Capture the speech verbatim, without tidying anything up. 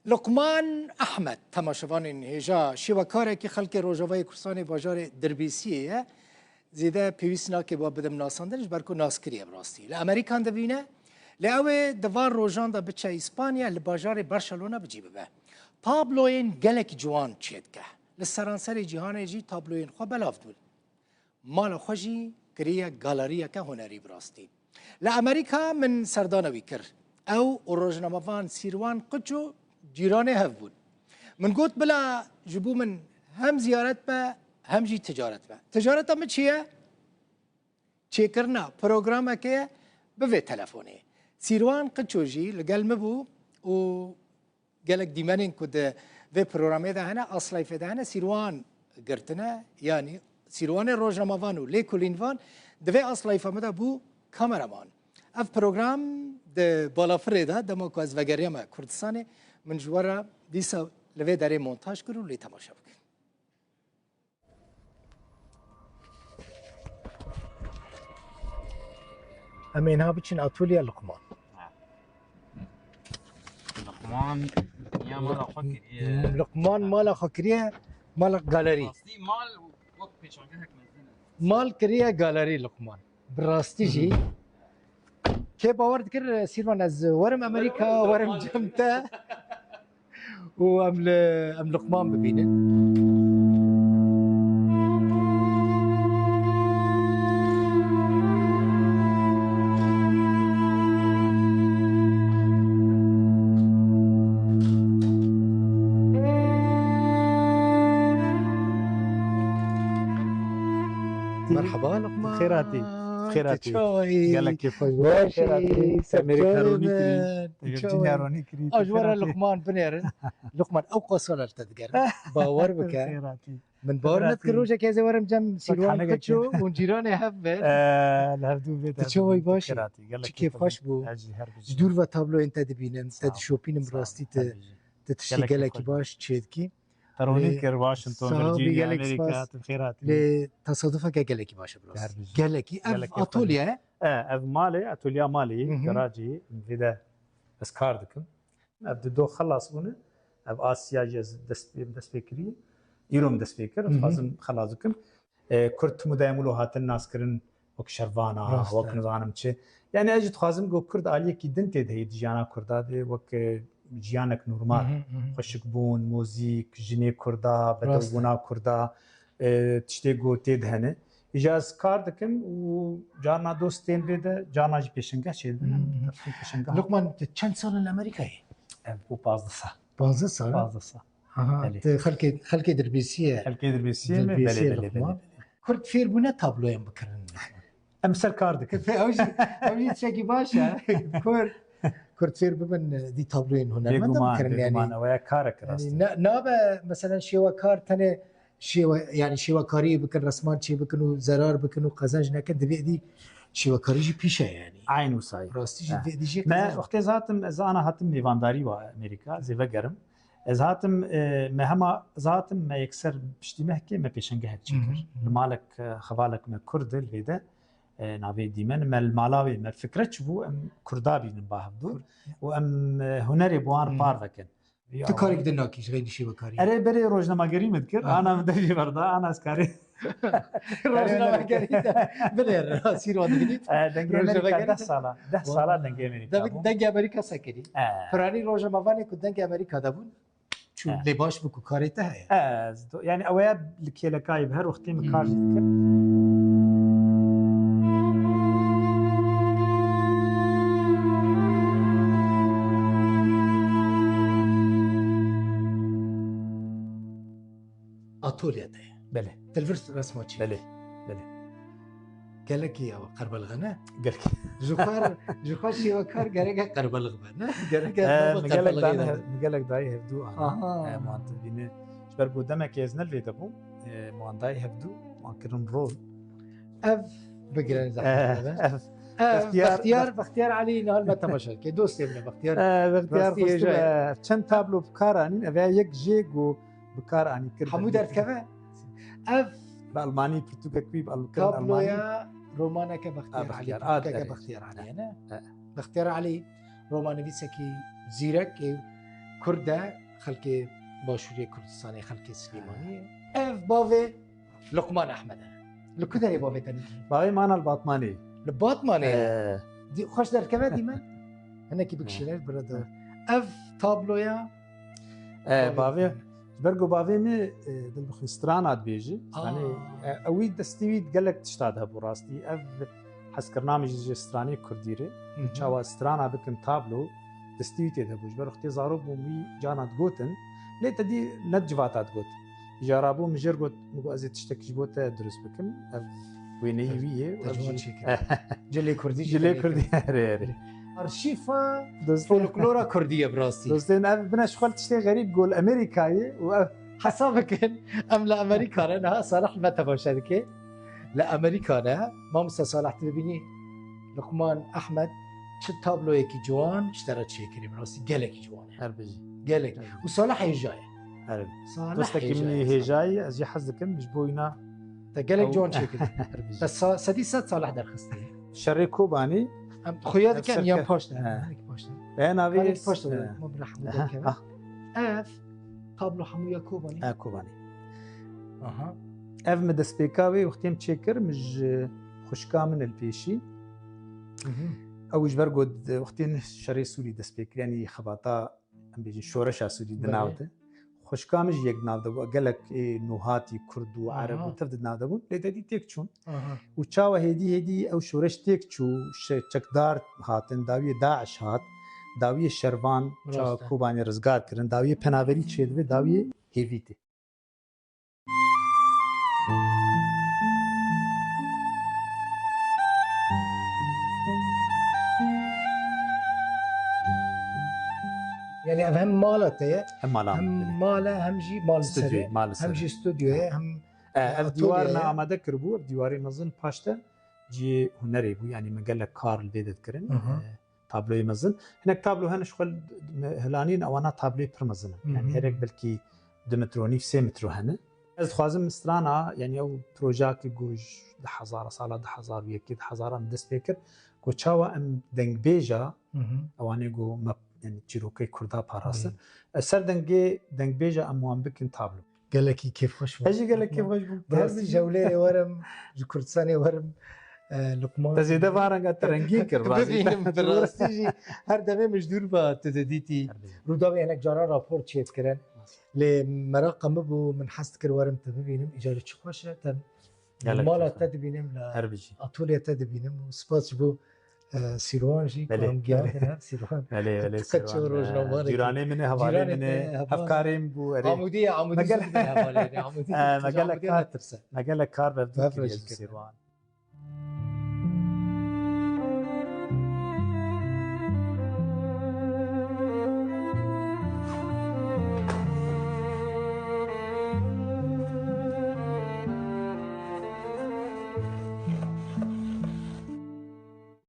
Luqman Ehmed, temaşevanên hêja, şêwekarekî xelkê Rojavayê Kurdistanê bajarê Dirbêsiyê ye. Zêde pêwîst nake ba bidim nasandin, ji ber ku nas kiriye bi rastî. Li Amerîkan dibîne, lê ew ê di van rojan de biçe Îspanya, li bajarê Barcelona bi cî bibe. Tabloyên gelekî ciwan çêdike. Li seranserê cîhanê jî tabloyên xwe belav dibin. Mala xwe jî kiriye galeriyeke hunerî bi rastî. Li Amerîka min serdana wî kir. Ew û rojnamevan Sîrwan Qiço cîranê hev bûn. Min got, bila ji bo min hem ziyaret be, hem jî ticaret be. Ticareta min çi ye? Çêkirina programekê ye bi vê telefonê. Sîrwan Qiço jî li gel min bû û gelek dîmenên ku di vê programê de hene, Aslayfê de hene, Sîrwan girtine, yanî Sîrwanê rojnamevan û lêkolînvan di vê Aslayfa min de bû kameraman. Ev program di balafirê de, dema ku ez vegeriyame Kurdistanê, min ji we re dîsa li vê derê montaj kir û lê temaşe bikin. Em ê niha biçin atolye Luqman. Luqman ya mala xwe kiriye. Luqman mala xwe kiriye, mala galerî. Rastî mal wek pêşangehek mezin e. Mal kiriye galerî Luqman. Bi rastî jî. Kê bawer dikir, Sîrvan, ez werim Amerîka, werim cem te. Û em li, em Luqman bibînin. Merhaba Luqman. Xêr hatî. Xêr hatî. Tu çawa yî? Gelek kêfxweş bû. Baş î, Xêr hatî. Te mêrê serçavê heronî kirî. Min. Te Tu gel çawa cinî yî? Heronî kirî. A, ji we re Xêr hatî. Luqman binêrin. Luqman, ew qas sala li te digerin. Bawer bike. Xêr hatî. Min bawer Xêr hatî. Nedikir rojekê ez ê werim cem Sîrwan Qiço û cîranê hev be. Ee, li hevdû bê. Tu çawa yî, baş î? Xêr hatî. Gelek Çi kêfxweş bû. Ji dûr ve tabloyên te dibînim, te dişopînim, rastî tu, tu tiştê gelekî baş çêdikî. Te ronî kir Washington, Virginia, Amerîka, tu xêr hatî. Lê tesadufeke gelekî baş e bi rastî. Gelekî. Ev atolye ye? E, ev malê, atolya malê, garajê, vê de ez kar dikim. Ev di do xelas bûne. Ev Asya jî ez dest pê, dest pê kirî. Îro min dest pê kir, ez dixwazim xelas bikim. E, Kurd tim û dayem wilo hatin naskirin wek şervana, wek nizanim çi. Yani ez jî dixwazim ku Kurd aliyekî din tê de heye di jiyana Kurda de, wek, e, jiyanek normal. Xweşikbûn, muzîk, jinê Kurda, bedewbûna Kurda, e, tiştê ku tê de hene. Îja ez kar dikim û carna dostên vê de, carna jî pêşengeh çêdibin. Em pêşengeh. Luqman, tu çend sal in li Amerîkayê? Ev bû pazdeh sal. Pazdeh sal? Pazdeh sal. Aha, belê. Tu xelkê, xelkê Dirbêsiyê. Xelkê Dirbêsiyê me, belê, belê, belê, belê. Kurd fêr bûne tabloyan bikirin. Em ser kar dikin. Ew jî, ew jî tiştekî baş e. Kurd, Kurd fêr bibin, dî tabloyên hunermend bikirin, yani. Bêguman, bêguman, ew ya karek rast e. Yani, na-, nabe, mesela, şêwekar tenê şêwe-, yani, şêwekariyê bikin, resman çê bikin û zerar bikin û qezenc nekin, divê dî şêwekarî jî pîş e, yani. Eyn wisa ye. Rastî jî divê dî jî qezenc. Me wextê zatim, ez ana hatim mêvandarî wa Amerîka, zê vegerim. Ez hatim, e, me hema ez hatim, me yekser piştî mehkê me pêşengehek çêkir. Li malek, e, xevalek me Kurd e, li vê de, e, navê Dîmen, me li mala wê, me fikre çi bû, em Kurda bînin ba hevdû û em, e, hunerê bi wan re parve kin. Tu karek din nakî ji xeynî şêwekariyê? Erê, berê rojnamegerî min dikir, ana min devî berda, ana ez karê. Rojnamegerî de binêr, Sîrwan dibînît. E, dengê Amerîka deh sala, deh sala dengê Amerîka bû. Dengê Amerîka sekinî. E. Piranî rojnamevanê ku dengê Amerîka de bûn, çû lê baş bû ku karê te heye. E, ez do-, yani ew ya li kêlekayê bi her wextê min kar jî dikir. Atolye te ye. Belê. Te li vir resma çêkî. Belê. Belê. Gelekî ya qerbelix e, ne? Gelek. Ji xwe, ji xwe şêwekar gerek e qerbelix be, ne? Gerek e. Eh, min gelek dayî hev-, min gelek dayî hevdû ana. Aha. Eh, wan dibîne. Ji ber ku demekê ez ne li vê de bûm, eh, wan dayî hevdû, wan kirin rol. Ev bigire zehmet e. Eh, ev. Eh, Bextiyar, Bextiyar, Bex- Bextiyar Elî nihal me temaşe dike. Dostê min e Bextiyar. Eh, Bextiyar rastî hêja ye. Çend tablo bi kar anîn, ev ya yek jê ku bi kar anî kir. Hemû derkeve? Ev bi Almanî, pirtûkek wî bi Al-, kirin Almanî. Tabloya romaneke Bextiyar Elî, pirtûkeke Bextiyar Elî ye, ne? Bextiyar Elî romannivîsekî zîrek ê Kurd e, xelkê Başûrê Kurdistanê, xelkê Silêmaniyê. Ev bavê Luqman Ehmed e. Li ku derê bavê te? Bavê mana li Batmanê. Li Batmanê? Ee. Dî-, xweş derkeve dî me. Hinekî bikişîne bira de. Ev tabloya Ee, bavê bavê, ji ber ku bavê min, e, dilbixwîn strana dibêje. Aa. Stranê, e, ew wî destî wî gelek tişta de hebû rastî. Ev hezkirina min jî ji stranê kurdî re. Hı hı. Çawa strana bikin tablo, destî wî tê de bû. Ji ber wextê zarok bûm wî cana digotin. Lê te dî ne civata digot. Îja rabû min jêr got, min got, "Ez ê tiştek ji bo te dirust bikim." Ev wêneyî wî ye. Te ji wan çêkir. Cilê kurdî, cilê kurdî, erê, erê. Arşîfa Dostê- folklora kurdî ye bi rastî. Dostên, ev bine ji xwe tiştê xerîb got li Amerîkayê û ev Hesab bikin, em li Amerîka ne, niha Salih li me temaşe dike. Li Amerîka ne, Mamoste Salih, tu dibînî Luqman Ehmed çi tabloyekî ciwan ji te re çêkirî, bi rastî gelekî ciwan e. Her bijî. Gelek. Her bijî. Û Salih hêja ye. Her bijî. Salih dostekî min hêja ye. Hêja ye, ez jî hez dikim, ji bo wîna Te gelek ew ciwan çêkirî. Her bijî. Te sa-, sedî sed Salih derxistî. Şerê Kobanî. Em xuya dikin, ya paş de. He. Paş de. He, navê Kalek paş de, he. Ma bi rehmû Aha, derkeve. Ah. Ev tablo hemû ya Kobanî. He, Kobanî. Aha. Ev min destpêka wê wextê em çêkir, min ji xwişka min li pêşî. Mhm. Ew ji ber got, wextê şerê Sûrî dest pê kir, yanî xebata, em bêjin, şoreşa Sûrî di Belê. Nav de. Xwişka min jî yek di nav de bû. Gelek ê nûhatî, kurd û Aha. ereb û tev di nav de bûn. Lê te dî têk çûn. Aha. Û çawa hêdî hêdî ew şoreş têk çû, şe-, çekdar hatin, dawiyê DAIŞ hat, dawiyê şervan çawa Rast e. Kobanê rizgar kirin, dawiyê penaberî çêdibe, dawiyê hêvî tê. Yani ev hem mala te ye, Hem mala hem min, belê. Mala, hem jî mal Stüdyo, serê, mal hem serê. Jî stüdyoye, hem E, ev atölyeye. Dîwarina amade kiribû, ev dîwarê mezin paşte cihê hunerê bû, yanî me gelek kar li vê de dikirin. Aha. E, tabloyê mezin. Hinek tablo hene ji xwe me hilanîn, ewana tabloyê pir mezin in. Hı hı. Yanî herek belkî du metro û nîv, sê metro hene. Ez dixwazim strana, yanî ew projeyakî ku ji du hezar, sala du hezar û yekê, du hezar em dest pê kir, ku çawa em dengbêja, Hı hı. ewanê ku me, yanî çîrokê Kurda parastin. Hı. Ez ser dengê dengbêja em wan bikin tablo. Gelekî kêfxweş bû. Ez jî gelek kêfxweş bûm. Bi rastî ji Hewlêrê werim, ji Kurdistanê werim, e, Luqman. Te zêde van renga te rengîn kir, bi rastî. Bibînim, bi rastî jî her demê min ji dûr ve tu didîtî. Her demê. Rûdawê hinek caran rapor çêdikirin. Lê meraqa min bû, min hez dikir werim te bibînim. Îcarê çi xweş e, te Gelek mala xweş e. Te dibînim, li Her bijî. Atolye te dibînim û spas ji bo E, Sîrwan jî, Belê, ku em giyan belê. Din hev Sîrwan. Belê, belê, Qet çi Sîrwan, e, rojnamevanekî. Cîranê min e, hevalê Cîranê min e, te, heval- hevkarê min bû, erê. Amûdî ye, Amûdî Me gel- zû dibin hevalê, erê, Amûdî. E, me Amûdî gelek kar, natirse. Me gelek kar bi ev Bi ev dû kiriye rojî ji kirine. Sîrwan.